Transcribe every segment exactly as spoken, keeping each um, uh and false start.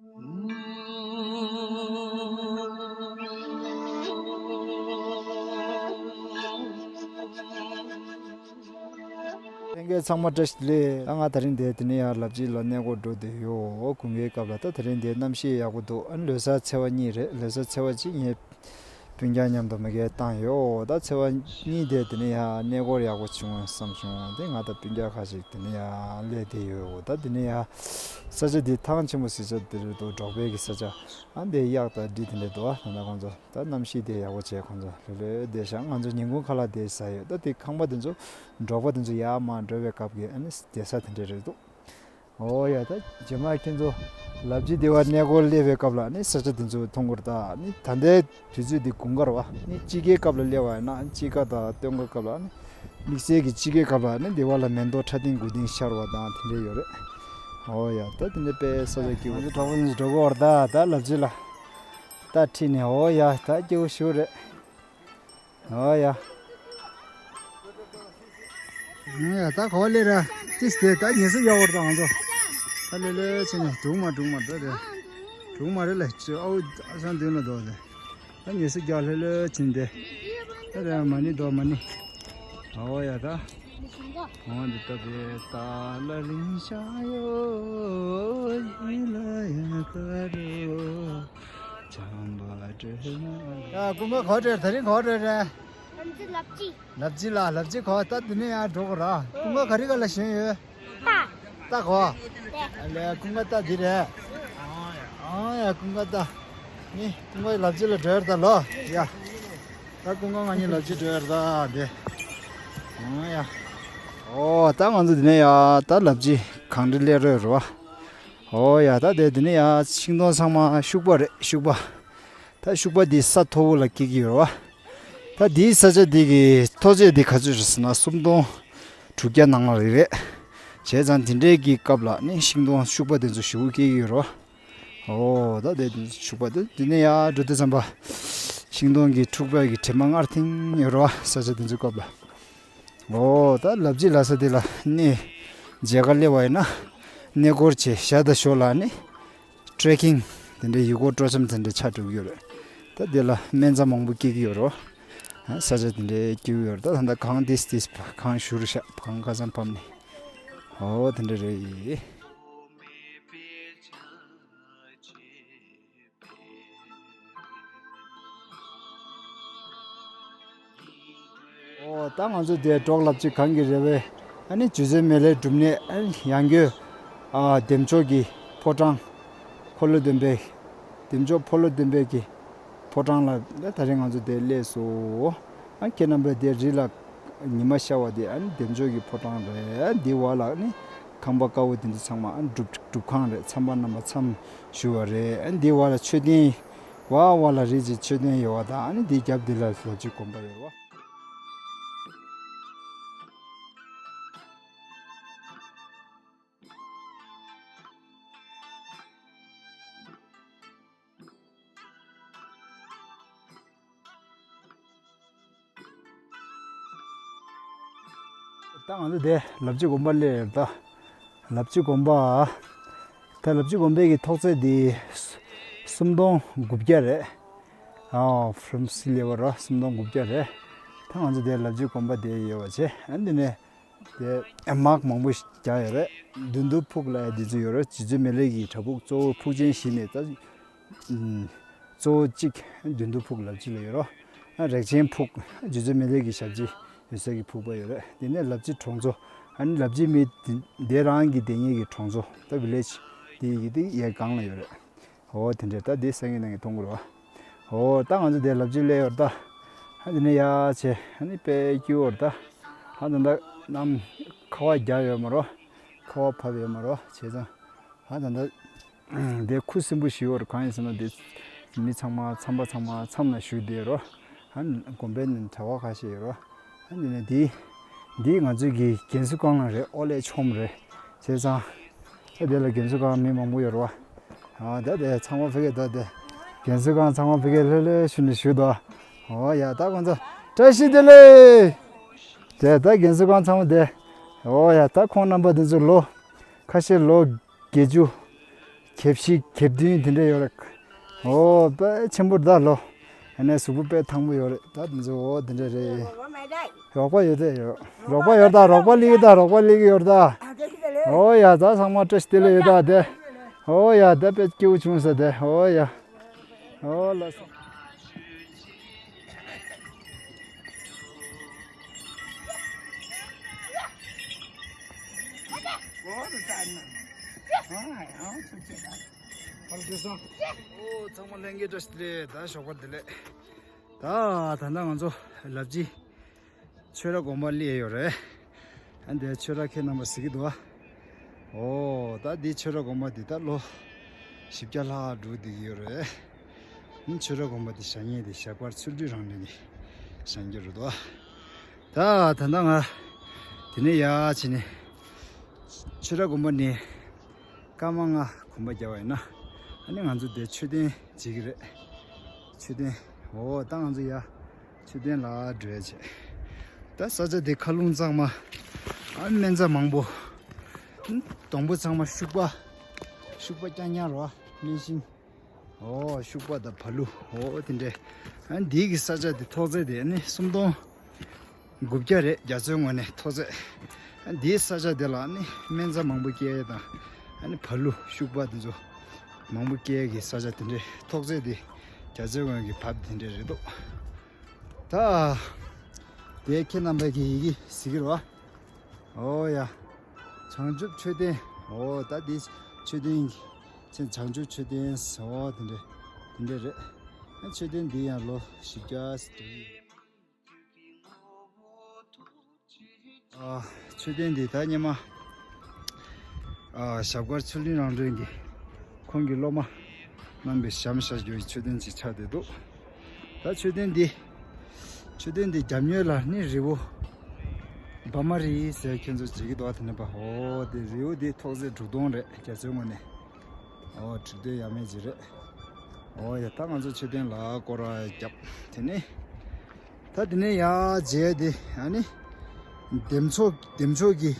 ལྷན་རྒྱས་ཚང་མ་བཀྲ་ཤིས་བདེ་ལེགས། ད་ང་དེ་རིང་འདིར་དེ་ནས་ཡར་ལབ་ཅིག་ལ་གནས་སྐོར་འགྲོ་བསྡད་ཡོད། དགུན་ཁའི་སྐབས་ལ། ད་དེ་རིང་འདིར་གནམ་གཤིས་ཡག་པོ་འདུག་ཨ་ནི་ལོ་གསར་ཚེས་པ་གཉིས་རེད། ལོ་གསར་ཚེས་པ་གཅིག་ངས་སྤུན་ཀྱག་མཉམ་དུ་མ་གིར་བཏང་ཡོད། ད་ཚེས་པ་གཉིས་དེ་དེ་ནས་ཡར་གནས་སྐོར་ཡག་པོ་བྱུང་བསམ་བྱུང་། དེ་ང་དང་སྤུན་ཀྱག་ཁ་ཤས་དེ་ནས་ཡར་སླེབས་བསྡད་ཡོད། ད་དེ་ནས་ཡར་ས་ཆ་འདི་ཐང་ཆེན་པོ་ཟེར་ས་དེ་རེད་འདུག་འབྲོག་པའི་གི་ས་ཆ། ཨ་འདི་གཡག་དང་འབྲི་དེ་འདྲ་འདུག་ཨ་ད་ལྟ་ཁོང་ཚོ་ད་གནམ་གཤིས་དེ་ཡག་པོ་བྱས། ཁོང་ཚོ་ལྷོད་ལྷོད་བསྡད་ཤག་ང་ཚོ་ཉིན་གུང་ཁ་ལག་དེ་ཟ་ཡོད། ད་དེ་ཁང་པ་དེ་ཚོ་འབྲོག་པ་དེ་ཚོ་ཡར་མར་འགྲོ་བའི་སྐབས་ཀྱི་ཨ་ནི་བསྡད་ས་དེ་འདྲ་རེད་འདུག་ཨོ་ཡ། ད་རྗེས་མ་ཁྱེད་ཚོ་ལབ་ཅིག་དེ་བར་གནས་སྐོར་སླེབས་པའི་སྐབས་ལ་ནི་ས་ཆ་དེ་ཚོ་མཐོང་གི་རེད། ད་ནི་ད་ལྟའི་དུས་ཚོད་འདི་དགུན་ཁ་རེད་པ། ནི་དཔྱིད་ཀའི་སྐབས་ལ་སླེབས་པ་ཡིན་ན། དཔྱིད་ཀ་དང་སྟོན་ཁའི་སྐབས་ལ་ནི་དམིགས་བསལ་གྱི་དཔྱིད་ཀའི་སྐབས་ལ་ནི་དེ་བར་ལ་མེ་ཏོག་ཁྲ་ཐིང་དགུ་ཐིང་ཤར་བ་དང་དེ་འདྲ་ཡོད་རེད། ཨོ་ཡ། ད་དེ་འདྲ་དཔེ་ས་ཆ་སྐྱིད་པོ། ང་ཚོ་གྲོགས་པོ་འདི་ཚོ་འགྲོ་གི་ཡོད་རེད། ད་ད་ལབ་ཅིག་ལ་ད་ཁྲིད་ནས། ཨོ་ཡ། ད་སྐྱིད་པོ་ཞེ་པོ་རེད། ཨོ་ཡ། ཨོ་ཡ། ད་ག་པར་སླེབས་ར། ཏིས་དེ་ད་ངལ་གསོ་རྒྱག་དགོས་རེད། ད་ང་ཚོ་ད་ལྷོད་ལྷོད་བྱས་ནས། འགྲིག་མ་འགྲིག་མ་འགྲོ་དེ། འགྲིག་མ་རེད་ལ། ཅི་ཨའུ་ཨ་སང་མདུན་ལ་འགྲོ་དེ། ད་ངལ་གསོ་རྒྱག་ལྷོད་ལྷོད་བྱས་ནས་དེ། ད་དེ་མ་ཎི་འདོན་མ་ཎི། ཨོ་ཡ། ད་འོ་འདི་ལྟ་བུའི་ཏཱ་ལ་ལིང་ཤ་ཡོ་ཡི་ལ་ཡ་ཀ་རེ་ཡོ། ཡ། ཀུན་དགའ་ག་པར་འགྲོ། དེ་རིང་ག་པར་འགྲོ་རེད། ལབ་ཅིག་ལ། ལབ་ཅིག་ལ། ལབ་ཅིག་ག་པར། ད་འདི་ནས་ཡར་འགྲོ་དགོས་ར། ཀུན་དགའ་ག་རེ་སྒང་ལ་ཞོན་ཡོད། རྟ། རྟ་ག་པར། ཨ་ལས། ཀུན་དགའ་རྟ་འདི་རེད། ཨ་ཡ། ཀུན་དགའ་རྟ། ནི་ཀུན་དགའ་ལབ་ཅིག་ལ་འགྲོ་ཡ་རེད་ད། ལོ་ཡ། ད་ཀུན་དགའ་ང་གཉིས་ལབ་ཅིག་འགྲོ་ཡ་རེད་ད། འདི། ཨ་ཡ། ཨོ། ད་ང་ཚོ་འདི་ནས་ཡར་ད་ལབ་ཅིག་གངས་རི་སླེབས་རན་རེད་པ། ཨོ་ཡ། ད་དེ་འདི་ནས་ཡར་ཤིང་སྡོང་ཚང་མ་ཤུག་པ་རེད། ཤུག་པ། ད་ཤུག་པ་འདི་ས་མཐོ་པོ་ལ་སྐྱེ་གི་ཡོད་རེད་པ། ད་འདིའི་ས་ཆ་འདི་གི་མཐོ་ཚད་འདི་ག་ཚོད་རེད་ཟེར་ན། སུམ་སྟོང་དྲུག་བརྒྱ་ནང་ལ་རེད། རེད། བྱས་ཙང་དེ་འདྲའི་གི་སྐབས་ལ་ནི་ཤིང་སྡོང་ཤུག་པ་དེ་ཚོ་ཞེ་པོ་སྐྱེ་གི་ཡོད་རེད་པ། ཨོ། ད་དེ་ཤུག་པ་དེ་འདི་ནས་ཡར་འགྲོ་དུས་ཙམ་པ་ཤིང་སྡོང་གི་འཁྲུག་པ་གི་དྲི་མ་སྔར་ཐིང་ཡོད་རེད་པ། ས་ཆ་དེ་ཚོའི་སྐབས་ལ། ཨོ། ད་ལབ་ཅིག་ལབ་ས་དེ་ལ་ནི་མཇལ་ཁ་སླེབས་པ་ཡིན་ན། གནས་སྐོར་བྱས་ཞག་དང་ཞོགས་ལ་ནི་ཊེ་ཀིང་དེ་འདྲའི་ཡུལ་སྐོར་སྤྲོ་འཆམ་དེ་འདྲ་ཆགས་འགྲོ་གི་ཡོད་རེད། ད་དེ་ལ་སྨན་རྩྭ་མང་པོ་སྐྱེ་གི་ཡོད་རེད། ཨ། ས་ཆ་དེ་འདྲའི་སྐྱེ་གི་ཡོད་རེད། ད་ད་ལྟ་གངས་ཏིས་ཏིས་གངས་བཞུར་ཤག་གངས་ཁ་སང་ཕབ་ནས། ཨོ། དེ་འདྲ་རེད། ཨོ། ད་ང་ཚོ་དེ་འབྲོག་ལབ་ཅིག་གངས་ཀྱི་རི་བོའི་ཨ་ནི་རྗེ་བཙུན་མི་ལའི་སྒྲུབ་གནས། ཨ་ནི་ཡང་སྒོས། ཨ། བདེ་མཆོག་གི་ཕོ་བྲང་། འཁོར་ལོ་སྡོམ་པའི། བདེ་མཆོག་འཁོར་ལོ་སྡོམ་པའི་གི་ཕོ་བྲང་ལ་ད་དེ་རིང་ང་ཚོ་དེ་སླེབས་སོང་། ཨ། ཁྱེད་རྣམ་པས་དེ་རི་ལ་ཉི་མ་ཤར་བ་དེ་ཨ་ནི་བདེ་མཆོག་གི་ཕོ་བྲང་རེད། ཨ། འདི་བར་ལ་ནི་ཁང་པ་དཀར་པོ་དེ་ཚོ་ཚང་མ་ཨ་ནི་སྒྲུབ་སྒྲུབ་ཁང་རེད། མཚམས་པ་རྣམ་པ་མཚམས་བཞུགས་པ་རེད། ཨ། འདི་བར་ལ་མཆོད་རྟེན། བར་བར་ལ་རི་གཅིག་མཆོད་རྟེན་ཡོད་པ་དང་། ཨ་ནི་འདི་རྒྱབ་འདི་ལ་ལབ་ཅིག་དགོན་པ་ཡོད་རེད་པ། ད་ང་ཚོ་དེ་ལབ་ཅིག་དགོན་པ་སླེབས་རེད་ད། ལབ་ཅིག་དགོན་པ། ད་ལབ་ཅིག་དགོན་པའི་གི་མཐོ་ཚད་འདི་སུམ་སྟོང་དགུ་བརྒྱ་རེད། ཨ། from sea level ར། སུམ་སྟོང་དགུ་བརྒྱ་རེད། ད་ང་ཚོ་དེ་ལབ་ཅིག་དགོན་པ་དེ་ཡོད་པ་བྱས། ཨ། འདི་ནས་དེ་མཱག་མང་པོ་ཞིག་རྒྱག་ཡོད་རེད། བདུད་འདུལ་ཕུག་ལབ་ཡ་འདི་ཚོ་ཡོད་རེད། རྗེ་བཙུན་མི་ལའི་གི་བྲག་ཕུག་གཙོ་བོ། ཕུག་ཆེན་བཞི་ནས་ད། ཨུམ། གཙོ་བོ་གཅིག་བདུད་འདུལ་ཕུག་ལབ་ཅིག་ལ་ཡོད་རེད། ཨ། རེག་ཆེན་ཕུག་རྗེ་བཙུན་མི་ལའི་གི་ཞབས་རྗེས་ཡོད་ས་གི་ཕུག་པ་ཡོད་རེད། དེ་ནས་ལབ་ཅིག་གྲོང་ཚོ། ཨ་ནི་ལབ་ཅིག་མི་དེ་དེ་རང་གི་དེ་ཉིད་ཀྱི་གྲོང་ཚོ། ད་བི་ལེ་ཇི་དེ་ཡི་དེ་ཡའི་སྒང་ལ་ཡོད་རེད། ཨོ། དེ་འདྲས། ད་དེ་སང་ཉིན་ནང་གི་མཐོང་གི་རེད་པ། ཨོ། ད་ང་ཚོ་དེ་ལབ་ཅིག་སླེབས་ཡོད་རེད་ད། ཨ། དེ་ནས་ཡར་བྱས། ཨ་ནི་དཔེ་སྐྱིད་པོ་རེད་ད། ཨ། ད་ད་གནམ་ཁ་བ་རྒྱབ་ཡོད་མ་རེད། ཁ་བ་བབས་ཡོད་མ་རེད། བྱས་ཙང་། ཨ། ད་ད། དེ་ཁུ་སིམ་པོ་ཞིག་ཡོད་རེད། གང་ཡིན་ཟེར་ན་དེ་མི་ཚང་མ་མཚམས་པ་ཚང་མ་མཚམས་ལ་བཞུགས་བསྡད་རོ། ཨ། དགོན་པའི་ནང་གྲྭ་པ་ཁ་ཤས་ཡོད་རོ། ཨ། འདི་ནས་འདི་འདི་ང་ཚོའི་གི་རྒན་གསོ་ཁང་རང་རེད། ཨོ་ལེ་ཆོམ་རེད། བྱས་ཙང་ཨ། དེ་ལ་རྒན་གསོ་ཁང་མི་མང་པོ་ཡོད་རོ། ཨ། ད་དེ་ཚང་མ་ཕ་གིར། ད་དེ་རྒན་གསོ་ཁང་ཚང་མ་ཕ་གིར་ལྷོད་ལྷོད་བྱས་ནས་བཞུགས་འདུག་ཨོ་ཡ། ད་ཁོང་ཚོ་བཀྲ་ཤིས་བདེ་ལེགས། དེ་ད་རྒན་གསོ་ཁང་ཚང་མ་དེ། ཨོ་ཡ། ད་ཁོང་རྣམ་པ་དེ་ཚོ་ལོ་ཁ་ཤས་ལོ་བརྒྱད་ཅུ། ཁེབས་ཤིག་ཁེབས་བདུན་དེ་འདྲ་ཡོད་རེད། ཨོ་དཔེ་ཆེན་པོ་རེད་ད་ལོ། ཨ་ནི་གཟུགས་པོ་དཔེ་ཐང་པོ་ཡོད་རེད་ད་དེ་ཚོ། ཨོ་དེ་འདྲ་རེད། རོགས་པ་ཡོད་དེ་ཡོད། རོགས་པ་ཡོད་ད། རོགས་པ་ལིག་ད། རོགས་པ་ལིག་ཡོད་ད། ཨོ་ཡ་ད་ཚང་མ་བཀྲ་ཤིས་བདེ་ལེགས་ཡོད་ད་དེ། ཨོ་ཡ་ད་དཔེ་སྐྱིད་པོ་བྱུང་ས་དེ། ཨོ་ཡ། ཨོ་ལགས་སོ། ཨོ་ཚང་མ་ལྷན་རྒྱས་བཀྲ་ཤིས་བདེ་ལེགས། ད་ཞོགས་པ་བདེ་ལེགས། ད་ད་ལྟ་ང་ཚོ་ལབ་ཅི་ཆོས་ར་དགོན་པ་སླེབས་ཡོད་རེད། ཨ་འདི་ཆོས་ར་ཁྱེད་རྣམ་པ་གཟིགས་ཀྱི་འདུག་ཨ། ཨོ་ད་འདི་ཆོས་ར་དགོན་པ་འདི་ད་ལོ་བཞི་བརྒྱ་ལྷག་འགྲོ་བསྡད་ཀྱི་ཡོད་རེད། ཨ་ནི་ཆོས་ར་དགོན་པ་འདི་བཞེངས་མཁན་འདི་ཞབས་དཀར་ཚུལ་ཁྲིམས་རང་གྲོལ་གྱིས་བཞེངས་ཀྱི་རེད་འདུག་ཨ། ད་ད་ལྟ་ང་དེ་ནས་ཡར་ཕྱིན་ནས་ཆོས་ར་དགོན་པ་ནས་སྐར་མ་ལྔ་གོམ་པ་རྒྱབ་པ་ཡིན་ན། ཨ་ནི་ང་ཚོ་འདིར་མཆོད་རྟེན་བྱེད་ཀྱི་རེད། མཆོད་རྟེན། འོ་ད་ང་ཚོ་ཡར་མཆོད་རྟེན་ལ་འགྲོ་ཡ་བྱེད། ད་ས་ཆ་འདི་མཁའ་རླུང་གཙང་མ། ཨ་སྨན་རྩྭ་མང་པོ། སྡོང་པོ་ཚང་མ་ཤུག་པ། ཤུག་པ་རྐྱང་རྐྱང་རེད་པ། སྨན་ཤིང་། འོ་ཤུག་པ་དང་བ་ལུ། འོ་དེ་འདྲས། ཨ་འདི་གི་ས་ཆ་འདི་ཐོག་ཚད་དེ་ཨ་ནི་སུམ་སྟོང་དགུ་བརྒྱ་རེད། རྒྱ་མཚོའི་ངོས་ནས་ཐོག་ཚད། ཨ་འདིའི་ས་ཆ་དེ་ལ་ཨ་ནི་སྨན་རྩྭ་མང་པོ་སྐྱེ་ཡས་དང་། ཨ་ནི་བ་ལུ་ཤུག་པ་དེ་ཚོ་མང་པོ་སྐྱེ་ཡས་ཀྱི་ས་ཆ་དེ་འདྲས། ཐོག་ཚད་དེ་རྒྱ་མཚོའི་ངོས་ཀྱི་བབ་དེ་འདྲས་རེད་འདུག་ད་དེ་ཁྱེད་རྣམ་པས་ཀྱི་ཡི་གེ་གཟིགས་ཀྱི་རེད་པ། འོ་ཡ། བྱང་ཆུབ་མཆོད་རྟེན། འོ་ད་འདི་མཆོད་རྟེན། ཆེ་བྱང་ཆུབ་མཆོད་རྟེན། འོ་དེ་འདྲས། དེ་འདྲས་རེད། ཨ་མཆོད་རྟེན་འདི་ཡང་ལོ་བཞི་བརྒྱ་ཙམ་འགྲོ་གི་ཡོད། ཨ་མཆོད་རྟེན་འདི་ད་སྔོན་མ། ཨ་ཞབས་དཀར་ཚུལ་ཁྲིམས་རང་གྲོལ་གྱི་ཁོང་གི་སློབ་མ་རྣམ་པས་བཞེངས་བཞག་རྒྱུའི་མཆོད་རྟེན་ཅིག་ཆགས་བསྡད་འདུག་ད་མཆོད་རྟེན་འདི། མཆོད་རྟེན་འདི་རྒྱབ་ངོས་ལ་ནི་རི་བོ་འབའ་མ་རི་ཟེར་ཁྱེད་ཚོ་མཇལ་གྱི་འདུག་པ། དེ་ནས་པ། འོ་དེ་རི་བོ་འདི་ཐོག་ཚད་དྲུག་སྟོང་རེད། རྒྱ་མཚོའི་ངོས་ནས། འོ་དྲུག་སྟོང་ཡས་མས་ཅིག་རེད། འོ་ཡ་ད་ང་ཚོ་མཆོད་རྟེན་ལ་སྐོར་ར་བརྒྱབ། དེ་ནས། ད་དེ་ནས་ཡར་མཇལ་དེ་ཨ་ནི། འདེམས་ཚོགས་འདེམས་ཆོག་གི་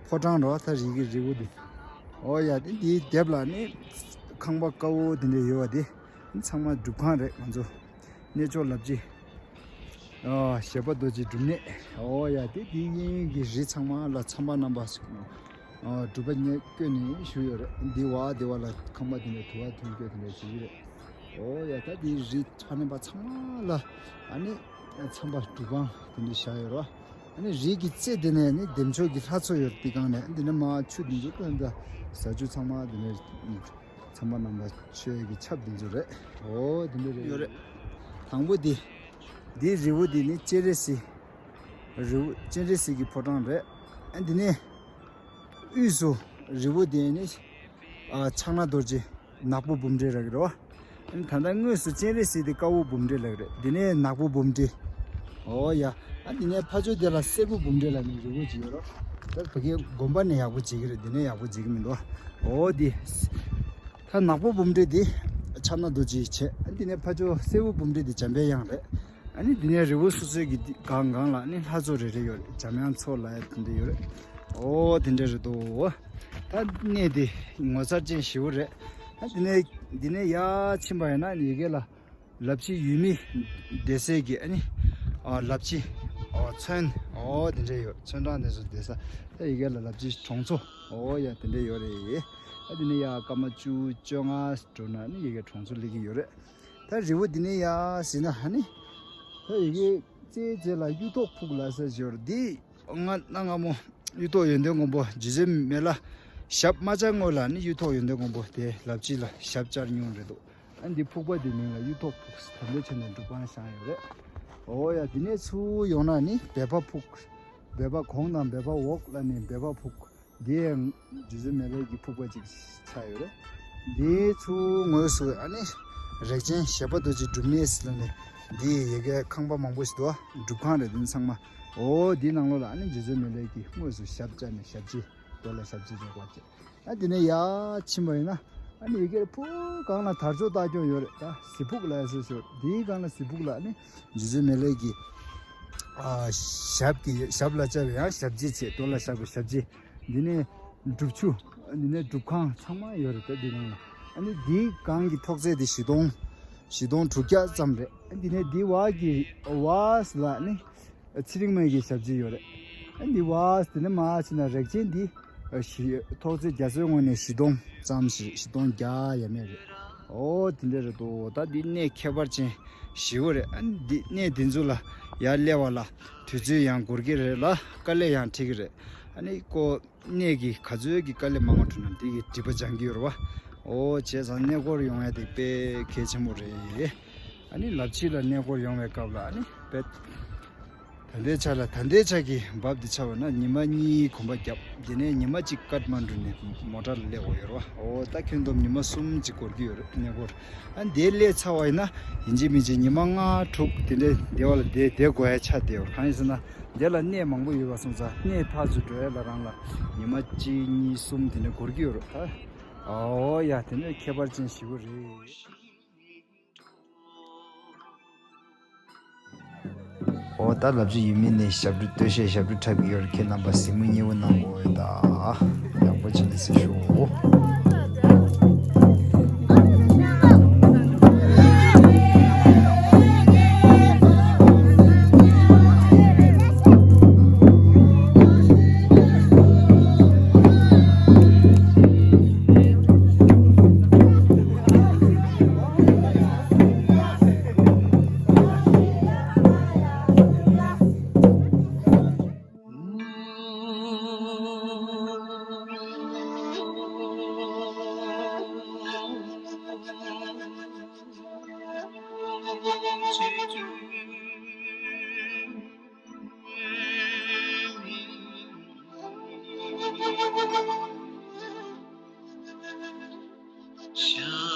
ཕོ་བྲང་རོ། ད་རི་གི་རི་བོ་འདི། འོ་ཡ་དེ་འདིའི་ལྡེབས་ལ་ནི་ཁང་པ་དཀར་པོ་དེ་འདྲ་ཡོད་པ་དེ་ཚང་མ་སྒྲུབ་ཁང་རེད། ང་ཚོ་གནས་མཆོག་ལབ་ཅི། ཨ་བཞད་པ་རྡོ་རྗེ་སྒྲུབ་གནས། འོ་ཡ་དེ་འདི་གི་རི་ཚང་མ་ལ་ཚངས་པ་རྣམ་པ། ཨ་སྒྲུབ་པ་བརྙེས་བཀོད་ནས་བཞུགས་ཡོད་རེད། འདི་བ་འདི་བ་ལ་ཁང་པ་དེ་འདྲ་དུ་བ་དུ་བཀོད་དེ་འདྲ་བྱེད་ཀྱི་རེད། འོ་ཡ་ད་འདི་རི་ཕ་ནས་པ་ཚང་མ་ལ་ཨ་ནི་ཚངས་པ་སྒྲུབ་ཁང་དེ་འདྲ་བཞག་ཡོད་རེད། ཨ་ནི་རི་གི་རྩེ་དེ་ནས་ནི་འདེམས་ཆོག་གི་ལྷ་མཚོ་ཡོད་རེད། དེ་སྒང་ནས་འདི་ནས་མར་ཆུ་འདི་ཚོ་ཀུན་ད་ཟ་ཆུ་ཚང་མ་དེ་ནས་ཚངས་པ་རྣམ་པ་མཆོད་ཀྱི་ཆབ་འདི་ཚོ་རེད། འོ་དེ་འདྲ་རེད་ཡོད་རེད། དང་པོ་འདི། འདི་རི་བོ་འདི་ནི་སྤྱན་རས་གཟིགས། རི་བོ་སྤྱན་རས་གཟིགས་ཀྱི་ཕོ་བྲང་རེད། ཨ་འདི་ནས་དབུས་སུ་རི་བོ་འདི་ནི་ཨ་ཕྱག་ན་རྡོ་རྗེ་ནག་པོ་འབུམ་སྒྲིལ་ལབ་ཀྱི་རེད་པ། ཨ་ནི་ད་ལྟ་དངོས་སུ་སྤྱན་རས་གཟིགས་དེ་དཀར་པོ་འབུམ་སྒྲིལ་ལབ་ཀྱི་རེད། འདི་ནས་ནག་པོ་འབུམ་སྒྲིལ། འོ་ཡ། ཨ་འདི་ནས་ཕ་ཇོ་དེ་ལ་སེར་པོ་འབུམ་སྒྲིལ་ལབ་ནས་རི་བོ་ཅིག་ཡོད་རེད། ད་བོད་སྐད་དགོན་པ་ནས་ཡག་པོ་བྱེད་ཀྱི་རེད། འདི་ནས་ཡག་པོ་བྱེད་ཀྱི་མི་འདུག་འོ་འདི། ད་ནག་པོ་འབུམ་སྒྲིལ་འདི་ཕྱག་ན་རྡོ་རྗེ་བྱས། ཨ་འདི་ནས་ཕ་ཇོ་སེར་པོ་འབུམ་སྒྲིལ་འདི་འཇམ་པའི་དབྱངས་རེད། ཨ་ནི་འདི་ནས་རི་བོ་སོ་སོའི་གི་འདི་སྒང་སྒང་ལ་ཨ་ནི་ལྷ་མཚོ་རེ་རེ་ཡོད་རེད། འཇམ་དབྱངས་མཚོ་ལབ་ཡ་དེ་འདྲ་ཡོད་རེད། འོ་དེ་འདྲ་རེད་འདུག་ད་གནས་འདི་ངོ་མཚར་ཅན་ཞེ་པོ་རེད། ཨ་འདི་ནས་འདི་ནས་ཡར་ཕྱིན་པ་ཡིན་ན་ཡ་གི་ལ་ལབ་ཅི་ཡུལ་མི་བསྡད་སའི་གི་ཨ་ནི་ཨ་ལབ་ཅི་ཨ་ཚོན་ཨོ་དེ་འདྲ་ཡོད། ཚོན་ཁྲང་དེ་ཚོ་བསྡད་ས། ད་ཡ་གི་ལ་ལབ་ཅི་གྲོང་ཚོ་ཨོ་ཡ་དེ་འདྲ་ཡོད་རེད། ཨ་དེ་ནས་ཡ་སྐར་མ་བཅུ་བཅོ་ལྔ་འགྲོ་ན་ནི་ཡ་གི་གྲོང་ཚོ་སླེབས་ཀྱི་ཡོད་རེད། ད་རི་བོ་འདི་ནས་ཡར་ཟིན་ན་ཨ་ནི་ད་ཡ་གི་རྩེའི་རྩེ་ལ་གཡུ་ཐོག་ཕུག་ལབ་ས་ཞིག་ཡོད་རེད། འདི་ང་གནའ་སྔ་མོ་གཡུ་ཐོག་ཡོན་ཏན་མགོན་པོ་རྗེ་བཙུན་མི་ལ་ཞབས་མ་བཅགས་སྔོན་ལ་ནི་གཡུ་ཐོག་ཡོན་ཏན་མགོན་པོ་དེ་ལབ་ཅི་ལ་ཞབས་བཅགས་མྱོང་རེད་འདུག་ཨ་འདི་ཕུག་པ་འདི་མིང་ལ་གཡུ་ཐོག་ཕུག་ཟེར། དམ་པའི་ཆོས་ནས་སྒྲུབ་ཁང་བཞེངས་ཡོད་རེད། འོ་ཡ་འདི་ནས་ཚུར་ཡོང་ན་ནི་སྦལ་པ་ཕུག་སྦལ་པ་གོང་དང་སྦལ་པ་འོག་ལ་ནི་སྦལ་པ་ཕུག་འདི་ཡང་རྗེ་བཙུན་མི་ལའི་གི་ཕུག་པ་ཅིག་ཆགས་ཡོད་རེད། འདིའི་ཚུར་ངོས་སུ་ཨ་ནི་རིགས་ཆེན་བཞད་པ་རྡོ་རྗེ་སྒྲུབ་གནས་ཟེར་ནས་འདི་ཡ་གི་ཁང་པ་མང་པོ་ཞིག་འདུག་སྒྲུབ་ཁང་རེད་འདི་ཚང་མ། འོ་འདི་ནང་ལོགས་ལ་ཨ་ནི་རྗེ་བཙུན་མི་ལའི་གི་དངོས་སུ་ཞབས་བཅགས་ནས་ཞབས་རྗེས་རྡོ་ལ་ཞབས་རྗེས་རེད་བ་ཅེ། ཨ་དེ་ནས་ཡར་ཕྱིན་པ་ཡིན་ན་ཨ་ནི་ཡ་གི་ཕུག་སྒང་ལ་དར་ལྕོག་ལྟག་སྐྱོང་ཡོད་རེད། ད་གཟི་ཕུག་ལ་ཡ་སོ་སོ་འདིའི་སྒང་ལ་གཟི་ཕུག་ལ་ཨ་ནི་རྗེ་བཙུན་མི་ལའི་གི་ཨ་ཞབས་ཀྱི་ཞབས་ལ་བཅགས་པའི་ཡང་ཞབས་རྗེས་བྱས། རྡོ་ལ་བཞག་པའི་ཞབས་རྗེས། འདི་ནས་སྒྲུབ་ཆུ། འདི་ནས་སྒྲུབ་ཁང་ཚང་མ་ཡོད་རེད། ད་འདི་ནང་ལ་ ཨ་ནི་འདིའི་སྒང་གི་ཐོག་ཚད་དེ་བཞི་སྟོང་། བཞི་སྟོང་དྲུག་བརྒྱ་ཙམ་རེད། ཨ་འདི་ནས་འདི་བར་གྱི་བར་ལ་ནི་ཚེ་རིང་མ་གི་ཞབས་རྗེས་ཡོད་རེད། ཨ་འདི་བར་དེ་ནས་མར་ཕྱིན་ན་རེག་ཆེན་འདི་བཞི་ཐོག་ཚད་རྒྱ་མཚོའི་ངོས་ནས་བཞི་སྟོང་ཙམ་ཞིག་རེད། བཞི་སྟོང་བརྒྱ་ཡས་མས་རེད། ཨོ་དེ་འདྲ་རེད་འདུག་ད་འདི་གནས་ཁྱད་པར་ཅན་ཞེ་པོ་རེད། ཨ་འདི་གནས་འདི་ཚོ་ལ་ཡར་སླེབས་པ་ལ་དུས་ཚོད་ཡང་འགོར་གྱི་རེད་ལ། དཀའ་ལས་ཡང་འཕྲད་ཀྱི་རེད། ཨ་ནི་ཀོ་གནས་ཀྱི་ག་ཚོད་ཀྱི་དཀའ་ལས་མང་བ་འཕྲད་ན་འདི་གི་སྒྲིབ་པ་སྦྱང་གི་ཡོད་རེད་བ། ཨོ་བྱས་ཙང་གནས་སྐོར་ཡོང་ཡ་དེ་དཔེ་གལ་ཆེན་པོ་རེད། ཨ་ནི་ལབ་ཕྱི་ལ་གནས་སྐོར་ཡོང་བའི་སྐབས་ལ་ཨ་ནི་དཔེ་ད་ལྟའི་ཆ་ལ་ད་ལྟའི་ཆ་གི་བབ་འདི་ཆ་བ་ན་ཉི་མ་གཉིས་གོམ་པ་བརྒྱབ། དེ་ནས་ཉི་མ་གཅིག་ཀཏ་མན་ཌུ་ནས་མོ་ཊ་ལ་སླེབས་དགོས་ཡོད་རེད་བ། ཨོ་ད་ཁྱོན་བསྡོམས་ཉི་མ་གསུམ་གཅིག་འགོར་གྱི་ཡོད་རེད་གནས་སྐོར། ཨ་འདིར་སླེབས་ཚར་བ་ཡིན་ན་ཡིན་གཅིག་མིན་གཅིག་ཉི་མ་ལྔ་དྲུག་དེ་འདྲའི་འདི་བ་ལ་བསྡད་བསྡད་དགོས་ཡ་ཆགས་བསྡད་ཡོད། གང་ཡིན་ཟེར་ན་འདི་ལ་གནས་མང་པོ་ཡོད་པ་སོང་ཙང་གནས་ཕར་ཚུར་འགྲོ་ཡ་ལ་རང་ལ་ཉི་མ་གཅིག་གཉིས་གསུམ་དེ་འདྲ་འགོར་གྱི་ཡོད་རེད་ད། ཨོ་ཡ་དེ་འདྲ་ཁྱད་པར་ཅན་ཞེ་པོ་རེད། ཨོ་ད་ལབ་ཀྱི་ཡོད་མིན་ནས་ཞབས་བྲོ་སྟོད་གཞས་ཞབས་བྲོ་འཁྲབ་ཀྱི་ཡོད་རེད། ཁྱེད་རྣམ་པ་གཟིགས་མོ་མཉེས་པོ་གནང་དགོས་ད། ཡག་པོ་བྱས་ནས་གཟིགས་ཤོག